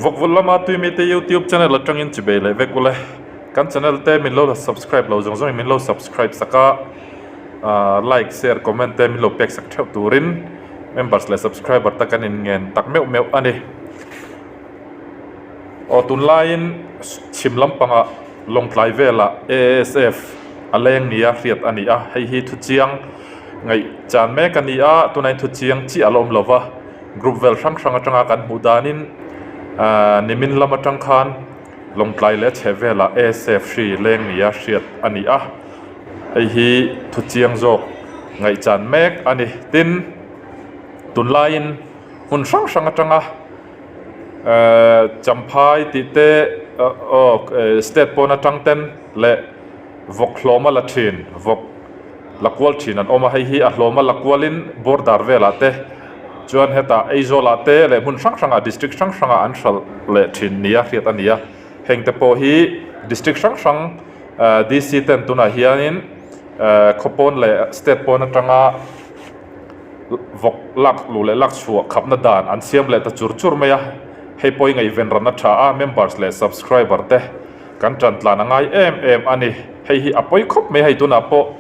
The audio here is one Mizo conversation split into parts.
Vawkvul lama tuimite YouTube channel atangin chibei leh vek ule. Kan channel te min lo la subscribe lo zawng zawngin min lo subscribe sak a, like, share, comment te min lo pek sak theuh turin members leh subscriber te kan inngen tak meuh meuh a ni. Aw tunlaiin chhim lampangah Lawngtlai velah AASF a leng nia hriat a ni a, hei hi thuchiang ngaihchan mek a ni a, tunah hian thuchiang chiah a la awm lo va, group vel hrang hrang atanga kan hmuh danin nimin lam atang khan Lawngtlai leh chheh velah AASF hri leng nia hriat a ni a, hei hi thuchiang zawk ngaihchan mek a ni. Tin, tunlaiin hmun hrang hrang atanga. Champhai tih te aw state pawn atang ten leh vawk hlawma la thin vawk la kual thin an awm a hei hi a hlawma la kualin border velah te chuan hetah Aizawl ah te leh hmun hrang hrangah district hrang hrangah an hralh leh thin nia hriat a ni a heng te pawh hi district hrang hrang DC ten tunah hianin khawpawn leh state pawn atanga. Vawk lak luh leh lak chhuah khapna dan an siam leh ta chur chur mai a, hei pawh i ngaihven ran a tha a, members leh subscriber te kan tan tlan a ngai em em a ni. Hei hi a pawi khawp mai hei tunah pawh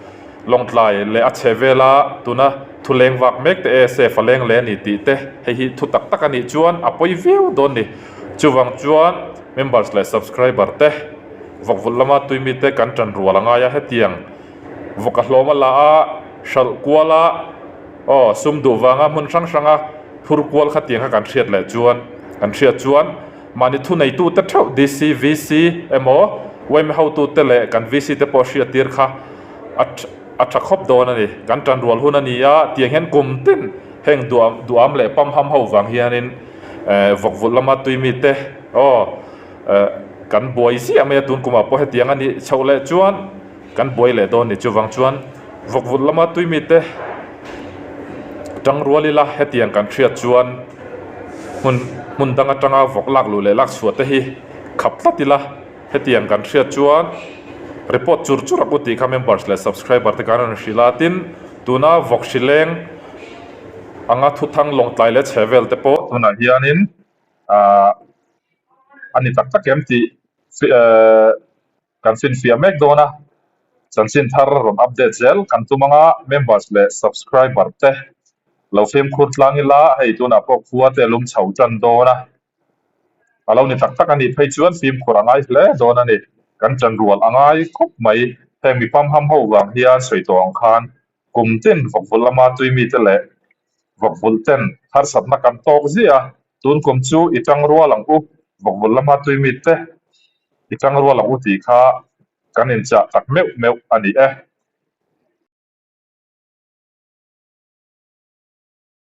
Lawngtlai leh a chhe vela tuna thu leng vak mek te e safe a leng leh a ni tih te hei hi thu tak tak a nih chuan a pawi viau dawn ni. Chuvang chuan members leh subscriber te vawk vulh lama tuimi te kan tan rual a ngai a hetiang Vawk a hlawm a la a, hralh kual a, aw sum duh vanga hmun hrang hranga phur kual kha tiang kha kan hriat leh chuan kan hriat chuan mahni thuneitute theuh DC, VC emaw yma hotute leh kan VC te pawh hriat tir kha a a tha khawp dawn a ni. Kan tan rual hun a ni a, tiang hian kum tin heng duam duam leh pamham ho vang hianin vawk vulh lama tui mite aw kan buai ziah mai a, tun kumah pawh hetiang a nih chhoh leh chuan. Kan buai leh dawn ni chuvang chuan vawkvulh lama tuimite tang rual ila hetiang kan hriat chuan hmun hmun dang atanga vawk lak luh leh lak chhuah te hi khap tlat ila hetiang kan hriat chuan report chur chur a ku tih kha members leh subscriber te kan rawn hrilh a tin tuna vawk hrileng anga thuthang lawngtlai leh chhe vel te pawh tunah hianin ahh a ni tak tak em tih ehh. Kan finfiah mek dawn a, chanchin thar rawn update zel kan tum anga members leh subscriber te lo fimkhur tlang ila hei tunah pawh khua te a lum chho tan dawn a, a lo ni tak tak a nih phei chuan fimkhur a ngai hle dawn a ni, kan ṭanrual a ngai khawp mai, heng mi pamham ho vang hian sawi tawh ang khan kum tin vawkvul lama tui mite leh vawkvul ten harsatna kan tawk ziah a, tun kum chu i tang rual ang u, vawkvul lama tui mite i tang rual ang u tih kha kan inchah tak meuh meuh a ni e.